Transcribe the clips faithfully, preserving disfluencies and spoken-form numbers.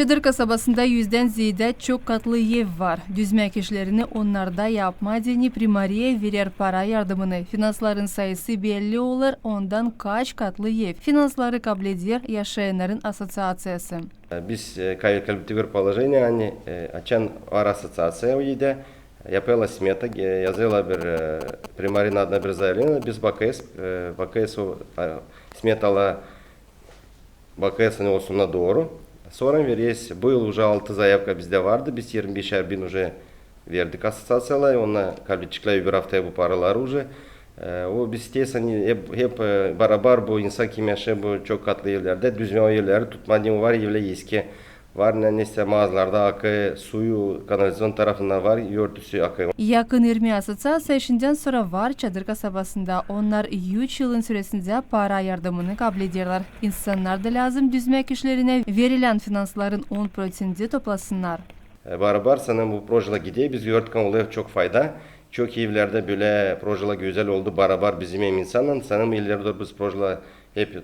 Çadır kasabasında üzdän zeedä çok katlı ev var. Düzmää işlerini onnarda yapmaa deyni primariya verer para yardımını. Finansların sayısı belli olêr, ondan kaç katlı ev. Finansları kableder yaşayannarın asosiaţiyası. Biz, e, каблируем положение, ani, e, açan var asosiaţiya o erdä, yapêrlar smeta, e, yazêrlar bir, e, primarinin adına bir zayavleniya, biz bakêrız, e, bakêrız o, e, smetalar, bakêrız, ani olsun dooru. Sora vereriz. Bu yıl uje altı zayavka bizdä vardı. Biz irmi beşär bin uje verdik asosiaţiyalara. Onnar kabledeceklär öbür aftaya bu paraları uje. E, o biz isteeriz, ani hep, hep, e, barabar bu insan, kim yaşêêr bu çok katlı evlerdä, düzmää o evleri tutmaa deyni, var evlär eski. Var ne, neysä mağazalarda akêr, suyu kanalizaţiya tarafından var, örtüsü akêr. Yakın irmi asosiaţiya şindän sora var Çadır kasabasında. Onnar üç yılın süresindä para yardımını kablederlär. İnsannar da lääzım düzmää işlerinä verilän finansların on proţentini toplasınnar. E, barabar sanêrım bu projeler gider. Biz gördük, ani olêr çok fayda. Çok evlerdä bölä projeler gözäl oldu, barabar bizim hem insannan. Sanêrım ileri dooru biz projeleri hep, e,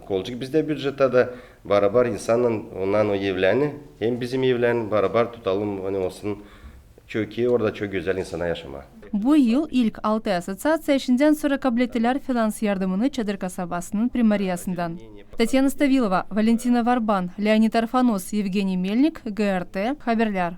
kolacek bizdä bücettä dä, barabar insannan, onnan o evlerini, hem bizim evlerini barabar tutalım, ani olsun çok ii orada, çok gözäl insana yaşamaa. Bu yıl ilk altı asosiaţiya şindän sora kablettilär finans yardımını Çadır kasabasının primariyasından. Tatyana Stavilova, Valentina Varban, Leonid Arfanos, Yevgeniy Melnik, G R T Haberlär.